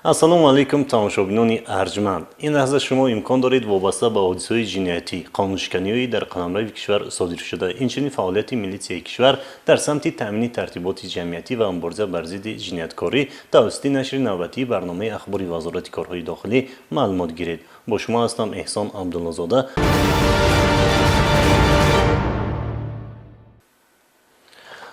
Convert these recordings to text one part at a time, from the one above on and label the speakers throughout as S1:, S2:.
S1: Ассалому алайкум, тамошобинони арҷманд. Ин лаҳза шумо имкон доред вобаста ба ҳодисаҳои ҷиноятӣ, қонуншиканиҳои дар қаламрави кишвар содир шуда, инчунин фаъолияти милитсияи кишвар дар самти таъмини тартиботи ҷамъиятӣ ва мубориза бар зидди ҷинояткорӣ тавассути нашри навбатии барномаи ахбори Вазорати корҳои дохилӣ маълумот гиред. Бо шумо ҳастам Эҳсон Абдуллозода.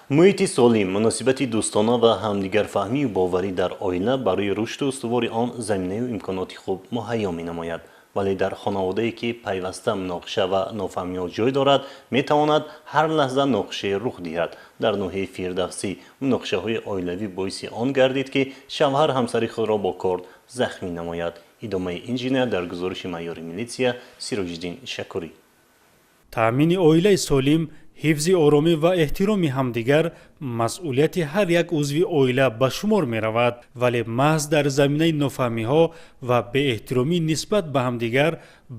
S1: Муҳити солим, муносибати дӯстона ва ҳамдигарфаҳмию боварӣ дар оила барои рушду устувори он заминаю имконоти хуб муҳайё менамояд. Вале дар хонаводае, ки пайваста муноқиша ва нофаҳмиҳо ҷой дорад, метавонад ҳар лаҳза ноқишае рух диҳад. Дар ноҳияи Фирдавсӣ муноқишаҳои оилавӣ боиси он гардид, ки шавҳар ҳамсари худро бо корд захмӣ намояд. Идомаи ин ҷиноят дар гузориши майори милитсия Сироҷиддин Шакурӣ.
S2: Таъмини оилаи солим, ҳифзи оромӣ ва эҳтироми ҳамдигар масъулияти ҳар як узви оила ба шумор меравад, вале маҳз дар заминаи нофаҳмиҳо ва беэҳтиромӣ нисбат ба ҳамдигар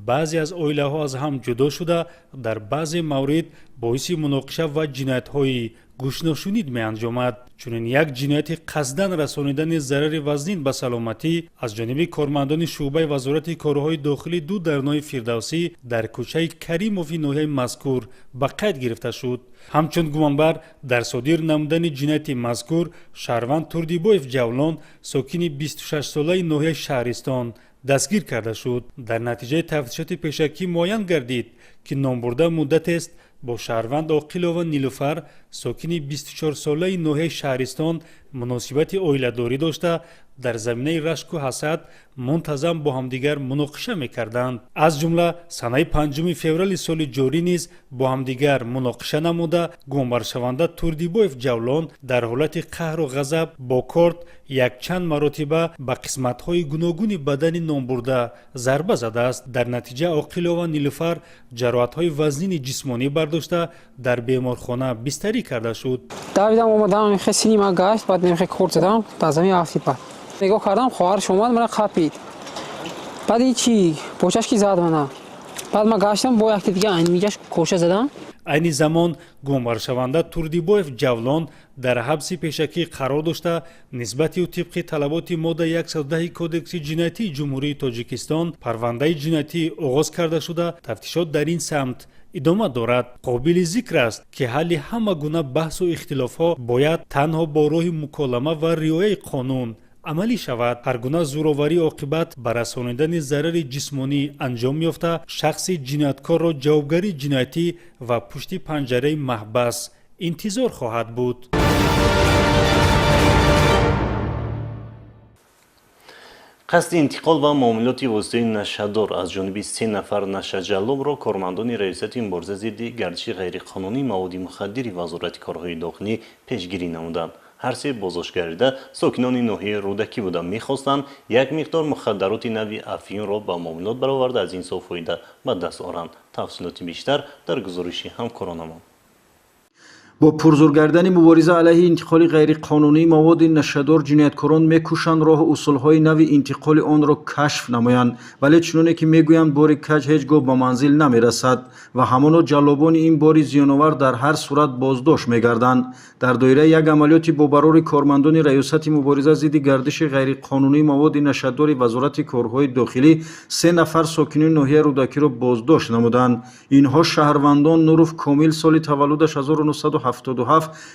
S2: баъзе аз оилаҳо аз ҳам ҷудо шуда, дар баъзе маврид боиси муноқиша ва ҷиноятҳои гӯшношунид меанҷомад. Чунин як ҷинояти қасдан расонидани зарари вазнин ба саломатӣ аз ҷониби кормандони шӯъбаи Вазорати корҳои дохилӣ ду дар ноҳияи Фирдавсӣ дар кӯчаи Каримови ноҳияи мазкур ба қайд гирифта шуд. Ҳамчун гумонбар дар содир намудани ҷинояти мазкур шаҳрванд Турдибоев Ҷавлон, сокини 26-солаи ноҳияи Шаҳристон, дастгир карда шуд. Дар натиҷаи тафтишоти пешакӣ муайян гардид, ки номбурда муддатест бо шаҳрванд Оқилова Нилуфар, сокини 24-солаи ноҳияи Шаҳристон, муносибати оиладорӣ дошта, дар заминаи рашку ҳасад мунтазам бо ҳамдигар муноқиша мекарданд. Аз ҷумла санаи 5 феврали соли ҷорӣ низ бо ҳамдигар муноқиша намуда, гумонбаршаванда Турдибоев Ҷавлон дар ҳолати қаҳру ғазаб бо корд якчанд маротиба ба қисматҳои гуногуни бадани номбурда зарба задааст. Дар натиҷа Оқилова Нилуфар ҷароҳатҳои вазнини ҷисмонӣ бардошта, дар беморхона бистарӣ карда шуд.
S3: Давидам, омадам, сини ма гашт, баъд корд задам, дар замин афтид. Баъд нигоҳ кардам, хоҳараш омад, мана қапид. Баъд ичи почашки зад мана. Баъд ма гаштам, бо якти дига айнмиҷаш коша задам.
S2: Айни замон гумонбаршаванда Турдибоев Ҷавлон дар ҳабси пешакӣ қарор дошта, нисбати ӯ тибқи талаботи модда 110 Кодекси ҷиноятии Ҷумҳурии Тоҷикистон парвандаи ҷиноятӣ оғоз карда шуда, тафтишот дар ин самт идома дорад. Қобили зикр аст, ки ҳалли ҳама гуна баҳсу ихтилофҳо бояд танҳо бо роҳи муколама ва риояи қонун амалӣ шавад. Ҳар гуна зӯроварӣ оқибат ба расонидани зарари ҷисмонӣ анҷом ёфта, шахси ҷинояткорро ҷавобгарии ҷиноятӣ ва пушти панҷараи маҳбас интизор хоҳад буд.
S1: Қасди интиқол ва муомилоти воситаи нашъадор аз ҷониби се нафар нашъаҷаллобро кормандони Раёсати мубориза зидди гардиши ғайриқонунии маводи мухаддири Вазорати корҳои дохилӣ пешгирӣ намуданд. Ҳар се боздошт гардида сокинони ноҳияи Рӯдакӣ буда, мехостанд як миқдор мухаддароти нави афюнро ба муомилот бароварда, аз ин со фоида ба даст оранд. Тафсилоти бештар дар гузориши ҳамкоронамон.
S4: Бо пурзур гардани мубориза алайҳи интиқоли ғайриқонунии маводи нашъадор ҷинояткорон мекӯшанд роҳу усулҳои нави интиқоли онро кашф намоянд, вале чуноне ки мегӯянд, бори каҷ ҳеҷ гоҳ ба манзил намерасад ва ҳамоно ҷаллобони ин бори зиёновар дар ҳар сурат боздошт мегарданд. Дар доираи як амалиёти бо барори кормандони Раёсати мубориза зидди гардиши ғайриқонунии маводи нашъадори Вазорати корҳои дохилӣ се нафар сокинони ноҳияи Рӯдакиро боздошт намуданд. Инҳо шаҳрвандон Нуров Комил, соли таваллудаш 1977,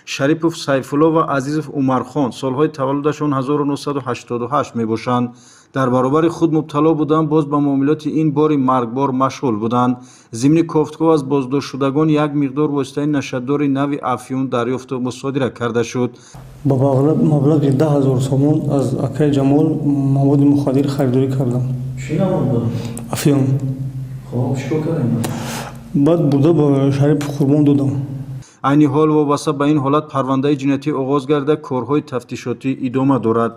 S4: Шарипов Сайфулло ва Азизов Умархон, солҳои таваллудашон 1988 мебошанд. Дар баробари худ мубтало будан боз ба муомилоти ин бори маргбор машғул буданд. Зимни кофтгоҳ аз боздоштшудагон як миқдор воситаи нашъадори нави афюн дарёфту мусодира карда шуд.
S5: Ба маблағи 10 000 сомон аз акаи Ҷамол маводи мухаддир харидорӣ кардам.
S4: Чӣ навъ буд?
S5: Афюн.
S4: Хоб, чӣ кор кардем?
S5: Баъд бурда ба Шарипов Қурбон додам.
S4: Айни ҳол вобаста ба ин ҳолат парвандаи ҷиноятӣ оғоз гардида, корҳои тафтишотӣ идома дорад.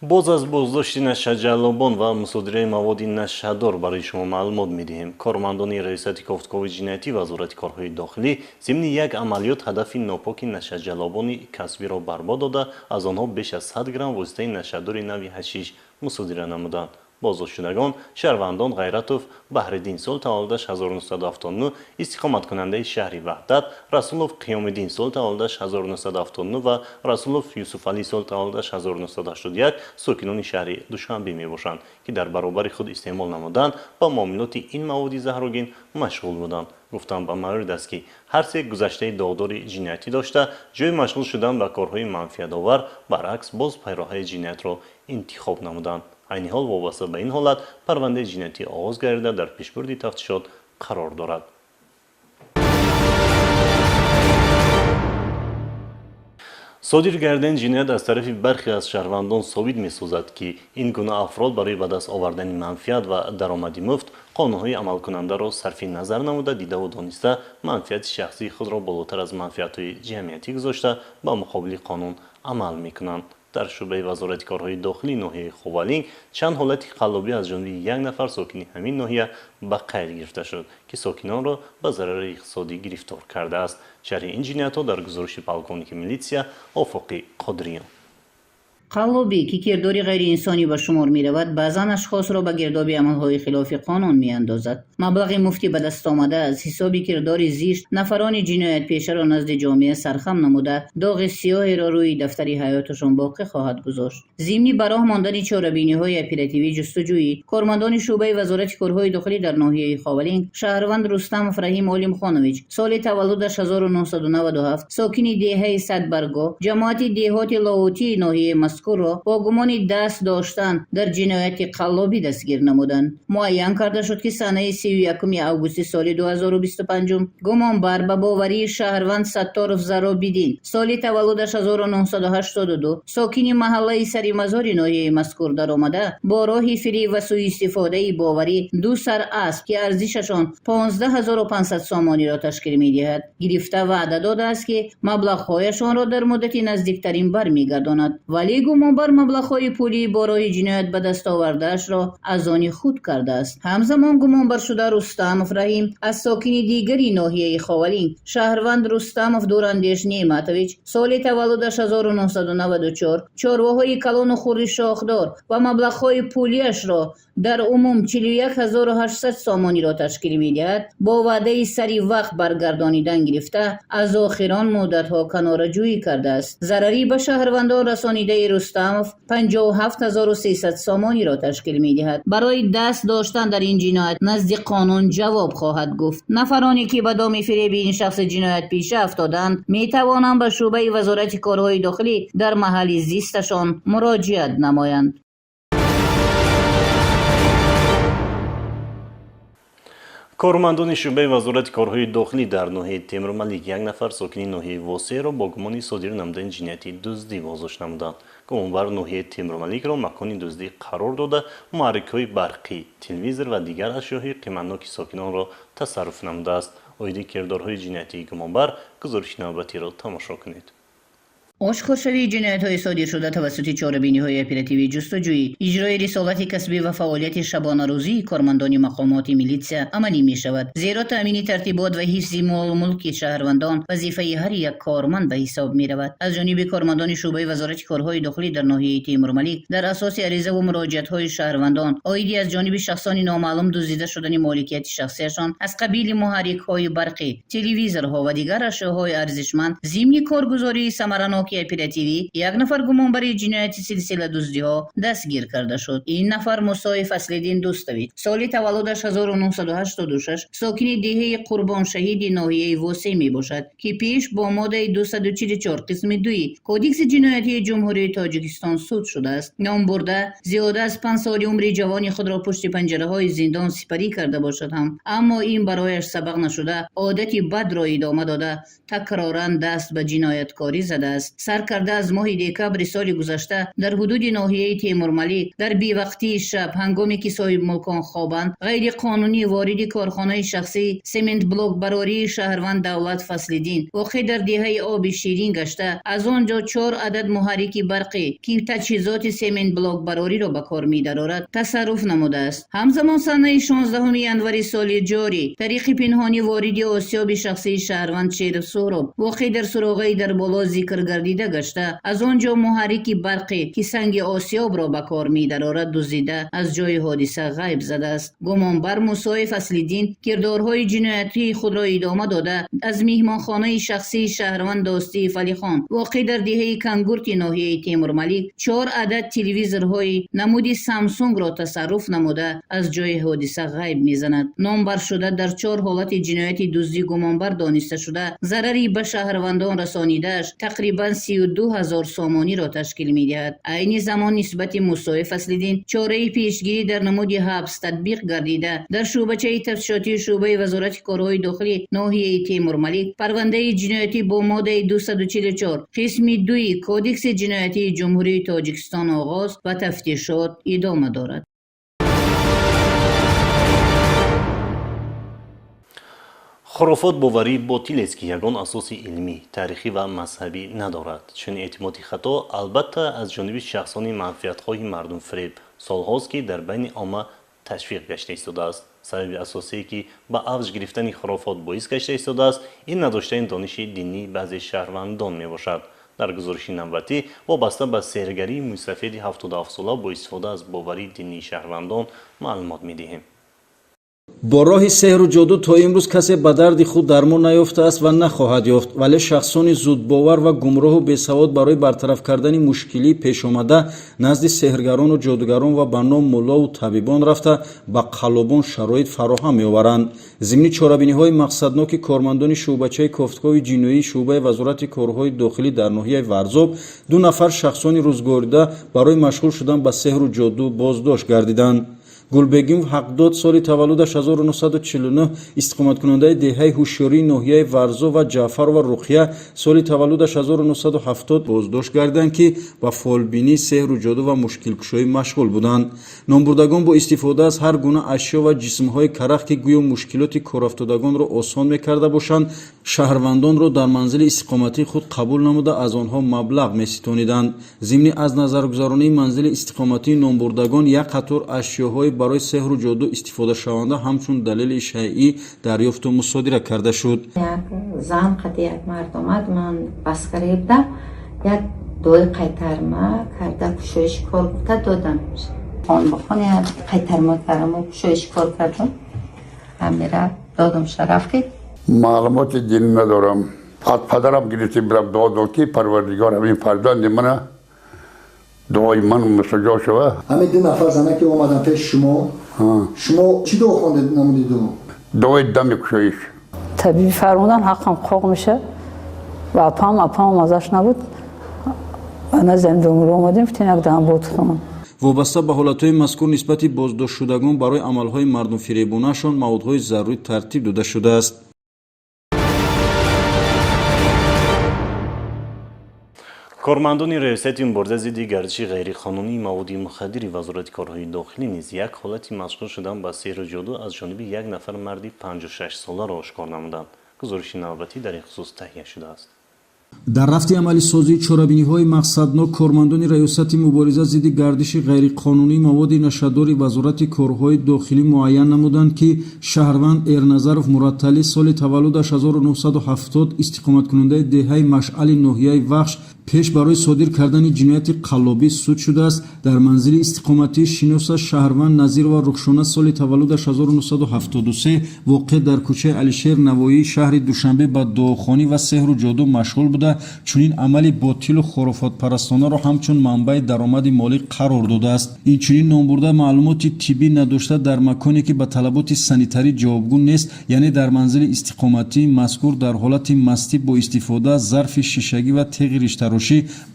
S1: Боз аз боздошти нашъаҷаллобон ва мусодираи маводи нашъадор барои шумо маълумот медиҳем. Кормандони Раёсати кофтукови ҷиноятӣ Вазорати корҳои дохилӣ зимни як амалиёт ҳадафи нопоки нашъаҷаллобони касбиро барбод дода, аз онҳо беш аз 100 грамм воситаи нашъадори нави ҳашиш мусодира намуданд. Боздоштшудагон шаҳрвандон Ғайратов Баҳриддин, соли таваллудаш 1979, истиқоматкунандаи шаҳри Ваҳдат, Расулов Қиёмиддин, соли таваллудаш 1979 ва Расулов Юсуфалӣ, соли таваллудаш 1981, сокинони шаҳри Душанбе мебошанд, ки дар баробари худ истеъмол намудан ба муомилоти ин маводи заҳрогин машғул буданд. Гуфтан ба маврид аст, ки ҳар се гузаштаи доғдори ҷиноятӣ дошта, ҷои машғул шудан ба корҳои манфиатовар, баръакс боз пайроҳаи ҷиноятро интихоб намуданд. Айни ҳол вобаста ба ин ҳолат парвандаи ҷиноятӣ оғоз гардида, дар пешбурди тафтишот қарор дорад. Содир гардидани ҷиноят аз тарафи бархе аз шаҳрвандон собит месозад, ки ин гуна афрод барои ба даст овардани манфиат ва даромади муфт қонунҳои амалкунандаро сарфи назар намуда, дидаву дониста манфиати шахсии худро болотар аз манфиатҳои ҷамъиятӣ гузошта, ба муқобили қонун амал мекунанд. Дар шӯъбаи Вазорати корҳои дохилии ноҳияи Ховалинг чанд ҳолати қаллобӣ аз ҷониби як нафар сокини ҳамин ноҳия ба қайд гирифта шуд, ки сокинонро ба зарари иқтисодӣ гирифтор кардааст. Шарҳи ин ҷиноятҳо дар гузориши полковники милитсия Офоқи Қодриён.
S6: Қаллобӣ, ки кирдори ғайриинсонӣ ба шумор меравад, баъзан ашхосро ба гирдоби амалҳои хилофи қонун меандозад. Маблағи муфтӣ ба даст омада аз ҳисоби кирдори зишт нафарони ҷиноятпешаро назди ҷомеа сархам намуда, доғи сиёҳеро рӯи дафтари ҳаёташон боқӣ хоҳад гузошт. Зимни ба роҳ мондани чорабиниҳои оперативӣ ҷустуҷӯӣ, кормандони шӯъбаи Вазорати корҳои дохилӣ дар ноҳияи Ховалинг шаҳрванд Рустамов Раҳим Олимхонович, соли таваллудаш 1997, сокини деҳаи Садбаргоҳ, ҷамоати деҳоти Лоҳутии ноҳияи мазкурро бо гумони даст доштан дар ҷинояти қаллобӣ дастгир намуданд. Муайян карда шуд, ки санаи 31 августи соли 2025 гумонбар ба боварии шаҳрванд Сатторов Заробиддин, соли таваллудаш 1982, сокини маҳаллаи Саримазори ноҳияи мазкур даромада, бо роҳи фиреб ва сӯистифодаи боварӣ ду сар асп, ки арзишашон 15 500 сомониро ташкил медиҳад, гирифта, ваъда додааст, ки маблағҳояшонро дар муддати наздиктарин бармегардонад. Вале гумонбар маблағҳои пулии бо роҳи ҷиноят ба даст овардаашро аз они худ кардааст. Ҳамзамон гумонбаршуда Рустамов Раҳим аз сокини дигари ноҳияи Ховалинг шаҳрванд Рустамов Дурандеш Неъматович, соли таваллудаш 1994, чорвоҳои калону хурди шохдор ва маблағҳои пулиашро дар умум 41 800 сомониро ташкил медиҳад, бо ваъдаи сари вақт баргардонидан гирифта, аз охирон муддатҳо канораҷӯӣ кардааст. Зарарӣ ба шаҳрвандон расонидаи Рустамов 57 300 сомониро ташкил медиҳад. Барои даст доштан дар ин ҷиноят назди қонун ҷавоб хоҳад гуфт. Нафароне, ки ба доми фиреби ин шахси ҷиноятпеша афтоданд, метавонанд ба шӯъбаи Вазорати корҳои дохилӣ дар маҳалли зисташон муроҷиат намоянд.
S1: Кормандони шӯъбаи Вазорати корҳои дохилӣ дар ноҳияи Темурмалик як нафар сокини ноҳияи Восеъро бо гумони содир намудани ҷинояти дуздӣ боздошт намуданд. Гумонбар ноҳияи Темурмаликро макони дуздӣ қарор дода, муҳаррикҳои барқӣ, телевизор ва дигар ашёҳои қиматноки сокинонро тасарруф намудааст. Оиди кирдорҳои ҷиноятии гумонбар гузориши навбатиро тамошо кунед.
S6: Ошкоршавии ҷиноятҳои содиршуда тавассути чорабиниҳои оперативии ҷустуҷӯӣ, иҷрои рисолати касбӣ ва фаъолияти шабонарӯзии кормандони мақомоти милитсия амалӣ мешавад, зеро таъмини тартибот ва ҳифзи молмулки шаҳрвандон вазифаи ҳар як корманд ба ҳисоб меравад. Аз ҷониби кормандони шӯъбаи Вазорати корҳои дохилӣ дар ноҳияи Темурмалик дар асоси аризаву муроҷиатҳои шаҳрвандон оиди аз ҷониби шахсони номаълум дуздида шудани моликияти шахсияшон аз қабили муҳаррикҳои барқӣ, телевизорҳо ва дигар ашёҳои арзишманд, зимни коргузории самараноки оперативӣ як нафар гумонбари ҷинояти силсила дуздиҳо дастгир карда шуд. Ин нафар Мусоев Аслиддин Дӯстович, соли таваллудаш 1986, сокини деҳаи Қурбоншаҳиди ноҳияи Восеъ мебошад, ки пеш бо моддаи 244 қисми 2 Кодекси ҷиноятии Ҷумҳурии Тоҷикистон суд шудааст. Номбурда зиёда аз 5 соли умри ҷавони худро пушти панҷараҳои зиндон сипарӣ карда бошад ҳам, аммо ин барояш сабақ нашуда, одати бадро идома дода, такроран даст ба ҷинояткорӣ задааст. Сар карда аз моҳи декабри соли гузашта дар ҳудуди ноҳияи Темурмалик дар бевақтии шаб, ҳангоме ки соҳибмулкон хобанд, ғайриқонунӣ вориди корхонаи шахсии сементблокбарории шаҳрванд Давлат Фаслиддин, воқеъ дар деҳаи Оби Ширин гашта, аз он ҷо чор адад муҳаррики барқӣ, ки таҷҳизоти сементблокбарориро ба кор медарорад, тасарруф намудааст. Ҳамзамон санаи 16 январи соли ҷорӣ тариқи пинҳонӣ вориди осиёби шахсии шаҳрванд Шеров Суҳроб, воқеъ дар суроғаи дар боло зикр гардида Гардида гашта, аз он ҷо муҳаррики барқе, ки санги осиёбро ба кор медарорад, дуздида, аз ҷои ҳодиса ғайб задааст. Гумонбар Мусоев Аслиддин кирдорҳои ҷиноятии худро идома дода, аз меҳмонхонаи шахсии шаҳрванд Достиев Алихон, воқеъ дар деҳаи Кангурти ноҳияи Темурмалик, чор адад телевизорҳои намуди Самсунгро тасарруф намуда, аз ҷои ҳодиса ғайб мезанад. Номбаршуда дар чор ҳолати ҷинояти дуздӣ гумонбар дониста шуда, зарари ба шаҳрвандон расонидааш тақрибан 32 000 сомониро ташкил медиҳад. Айни замон нисбати Мусоев Аслиддин чораи пешгирӣ дар намуди ҳабс татбиқ гардида, дар шӯъбачаи тафтишотии шӯъбаи Вазорати корҳои дохилӣ ноҳияи Темурмалик парвандаи ҷиноятӣ бо моддаи 244 қисми дуи Кодекси ҷиноятии Ҷумҳурии Тоҷикистон оғоз ва тафтишот идома дорад.
S1: Хурофот боварии ботилест, ки ягон асоси илмӣ, таърихӣ ва мазҳабӣ надорад. Чунин эътимоди хато, албатта, аз ҷониби шахсони манфиатхоҳи мардумфиреб солҳост, ки дар байни омма ташвиқ гашта истодааст. Сабаби асосие, ки ба авҷ гирифтани хурофот боис гашта истодааст, ин надоштани дониши динии баъзе шаҳрвандон мебошад. Дар гузориши навбатӣ вобаста ба сеҳргарии мӯйсафеди 77-сола бо истифода аз боварии динии шаҳрвандон маълумот медиҳем.
S4: Бо роҳи сеҳру ҷоду то имрӯз касе ба дарди худ дармон наёфтааст ва нахоҳад ёфт, вале шахсони зудбовар ва гумроҳу бесавод барои бартараф кардани мушкилии пешомада назди сеҳргарону ҷодугарон ва ба ном муллову табибон рафта, ба қаллобон шароит фароҳам меоваранд. Зимни чорабиниҳои мақсадноки кормандони шӯъбачаи кофтукови ҷиноии шӯъбаи Вазорати корҳои дохилӣ дар ноҳияи Варзоб ду нафар шахсони рӯзгорида барои машғул шудан ба сеҳру ҷоду боздошт гардиданд. Гулбегимов Ҳақдод, соли таваллудаш 1949, истиқоматкунандаи деҳаи Ҳушёрии ноҳияи Варзоб, ва Ҷаъфарова Руқия, соли таваллудаш 1970, боздошт гардиданд, ки ба фолбинӣ, сеҳру ҷоду ва мушкилкушоӣ машғул буданд. Номбурдагон бо истифода аз ҳар гуна ашё ва ҷисмҳои карах, ки гӯё мушкилоти корафтодагонро осон мекарда бошанд, шаҳрвандонро дар манзили истиқоматии худ қабул намуда, аз онҳо маблағ меситониданд. Зимни аз назаргузаронии манзили истиқоматии номбурдагон як қатор ашёҳои барои сеҳру ҷоду истифодашаванда ҳамчун далели шайъӣ дарёфту мусодира карда шуд.
S7: Як зан қади як мард омад, ман баскарӣ будам, як дуои қайтарма карда, кушоиш кор гуфта додам. Хон бахон як қайтарма кардам, кушоиш кор кардам, ҳамира додам, шараф ки.
S8: Маълумоти динӣ надорам. Аз падарам гирифтем, бирам дуо дод, ки Парвардигор, ҳамин фарзанди мана дуои ман мустаҷоб шава.
S9: Ҳамин ду нафар зана ки омадан пеши шумо, шумо чӣ дуо хондед, намудиду?
S8: Дуои дами кушоиш.
S10: Табиби фармудан, ҳаққам қоқ меша ва апам мазаш набуд. Назди домулло омадем, гуфтем, як даҳан бот хонам.
S4: Вобаста ба ҳолатҳои мазкур нисбати боздоштшудагон барои амалҳои мардумфиребонаашон маводҳои зарурӣ тартиб дода шудааст.
S1: Кормандони Раёсати мубориза зидди гардиши ғайриқонунии маводи мухаддири Вазорати корҳои дохилӣ низ як ҳолати машғул шудан ба сеҳру ҷоду аз ҷониби як нафар марди 56-соларо ошкор намуданд. Гузориши навбатӣ дар ин хусус таҳия шудааст.
S4: Дар рафти амалисозии чорабиниҳои мақсаднок кормандони Раёсати мубориза зидди гардиши ғайриқонунии маводи нашъадори Вазорати корҳои дохилӣ муайян намуданд, ки шаҳрванд Эрназаров Муратталӣ, соли таваллудаш 1970, истиқоматкунандаи деҳаи Машъали ноҳияи Вахш, пеш барои содир кардани ҷинояти қаллобӣ суд шудааст. Дар манзили истиқоматии шиносаш шаҳрванд Назирова Рухшона, соли таваллудаш 1973, воқеъ дар кӯчаи Алишер Навоии шаҳри Душанбе, ба дуохонӣ ва сеҳру ҷоду машғул буда, чунин амали ботилу хурофотпарастонаро ҳамчун манбаи даромади молӣ қарор додааст. Инчунин номбурда маълумоти тиббӣ надошта, дар маконе, ки ба талаботи санитарӣ ҷавобгӯ нест, яъне дар манзили истиқоматии мазкур, дар ҳолати мастӣ бо истифода аз зарфи шишагӣ ва теғи риштарошӣ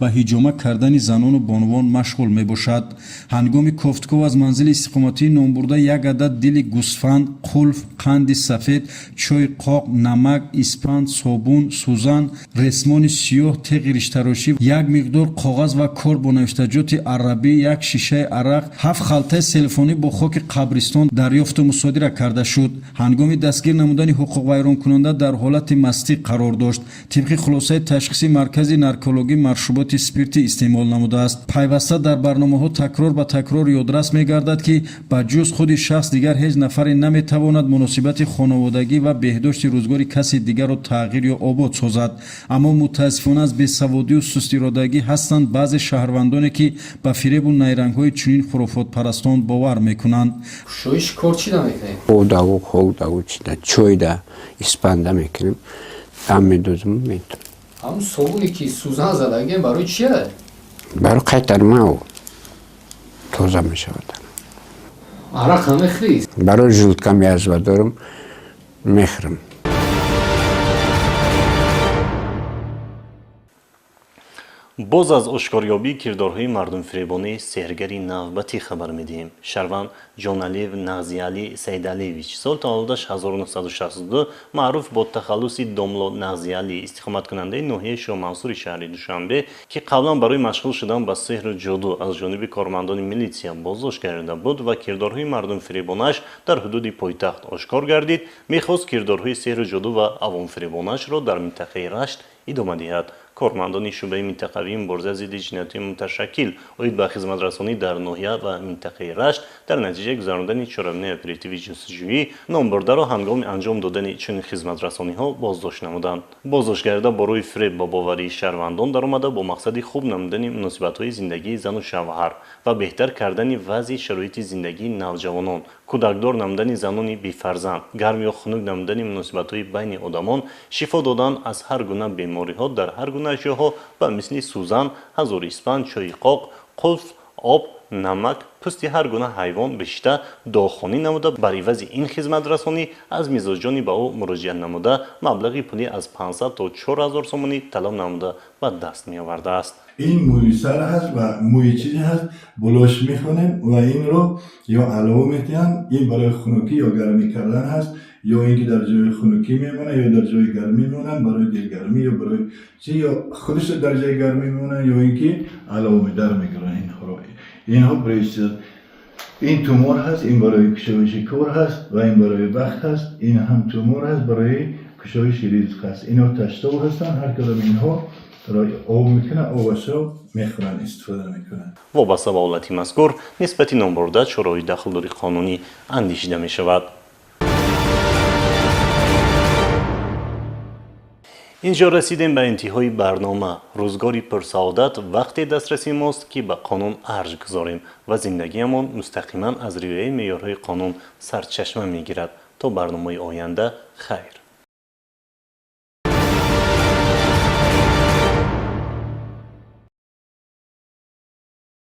S4: ба ҳиҷома кардани занону бонувон машғул мебошад. Ҳангоми кофтуков аз манзили истиқоматии номбурда як адад дили гӯсфанд, қулф, қанди сафед, чойи қоқ, намак, испанд, собун, сӯзан, ресмони сиёҳ, теғи риштарошӣ, як миқдор коғаз ва кор бо навиштаҷоти арабӣ, як шишаи арақ, ҳафт халтаи селфонӣ бо хоки қабристон дарёфту мусодира карда шуд. Ҳангоми дастгир намудани ҳуқуқвайронкунанда дар ҳолати мастӣ қарор дошт. Тибқи хулосаи ташхиси маркази наркологӣ иштироки маршруботи спиртӣ истеъмол намудааст. Пайваста дар барномаҳо такрор ба такрор ёдрас мегардад, ки ба ҷуз худи шахс дигар ҳеҷ нафаре наметавонад муносибати хонаводагӣ ва беҳдошти рӯзгори каси дигарро тағйир ё обод созад. Аммо мутаассифона аз бесаводию сустиродагӣ ҳастанд баъзе шаҳрвандоне, ки ба фиребу найрангҳои чунин хурофотпарастон бовар мекунанд.
S11: Кушоиш кор чӣ намекунед?
S12: Одаву ховдаву чида чойда испанда мекунем, дам медозем, метонем.
S11: Ҳамун собуне ки сӯзан задагем барои чия?
S12: Барои қайтарма тоза мешавад.
S11: Арақ ҳам мехӯрӣ?
S12: Барои желудкам язва дорам, мехӯрам.
S1: Боз аз ошкорёбии кирдорҳои мардумфиребонаи сеҳргари навбатӣ хабар медиҳем. Шарванд Ҷоналиев Нағзиалӣ Саидалиевич, сол таваллудаш 1962, маъруф бо тахаллуси Домло Нағзиалӣ, истиқоматкунандаи ноҳияи Шоҳмансури шаҳри Душанбе, ки қаблан барои машғул шудан ба сеҳру ҷоду аз ҷониби кормандони милитсия боздошт гардида буд ва кирдорҳои мардумфиребонааш дар ҳудуди пойтахт ошкор гардид, мехост кирдорҳои сеҳру ҷоду ва авомфиребонаашро дар минтақаи Рашт идома диҳад. Кормандони шӯъбаи минтақавии мубориза зидди ҷиноятҳои муташаккил оид ба хизматрасонӣ дар ноҳия ва минтақаи Рашт дар натиҷаи гузарондани чорабиниҳои оперативии ҷустуҷӯӣ номбурдаро ҳангоми анҷом додани чунин хизматрасониҳо боздошт намуданд. Боздоштгардида бо рӯи фиреб ба боварии шаҳрвандон даромада, бо мақсади хуб намудани муносибатҳои зиндагии зану шавҳар ва беҳтар кардани вазъи шароити зиндагии навҷавонон, кӯдакдор намудани занони бефарзанд, гарм ё хунук намудани муносибатҳои байни одамон, шифо додан аз ҳар гуна бемориҳо дар ҳар гуна ашёҳо ба мисли сӯзан, ҳазори испанд, чойи қоқ, қулф, об, намак, пӯсти ҳар гуна ҳайвон бешита дуохонӣ намуда, бар ивази ин хизматрасонӣ аз мизоҷони ба ӯ муроҷиат намуда маблағи пулӣ аз 500 то 4000 сомонӣ талаб намуда ба даст меовардааст.
S13: Ин мӯи сар ҳаст ва мӯи чизе ҳаст, болош мехонем ва инро ё алова метиҳанд. Ин барои хунукӣ ё гармӣ кардан ҳаст, ё ин ки дар ҷои хунукӣ мемонад ё дар ҷои гармӣ мемонанд, барои дилгармӣ ё барои чи, ё худаш дар ҷои гармӣ мемонанд, ё ин ки алова дар мегиранд инҳоро. Инҳо барои чиз. Ин тумор ҳаст, ин барои кушоиши кор ҳаст ва ин барои бахт ҳаст. Ин ҳам тумор ҳаст, барои кушоиши ризқ ҳаст. Инҳо таштоб ҳастанд, ҳар кадом инҳо об мекунанд, обашро мехӯранд, истифода мекунанд.
S1: Вобаста ба ҳолати мазкур нисбати номбурда чораҳои дахлдори қонунӣ андешида мешавад. Инҷо расидем ба интиҳои барнома. Рӯзгори пурсаодат вақте дастраси мост, ки ба қонун арҷ гузорем ва зиндагиамон мустақиман аз риояи меъёрҳои қонун сарчашма мегирад. То барномаи оянда хайр.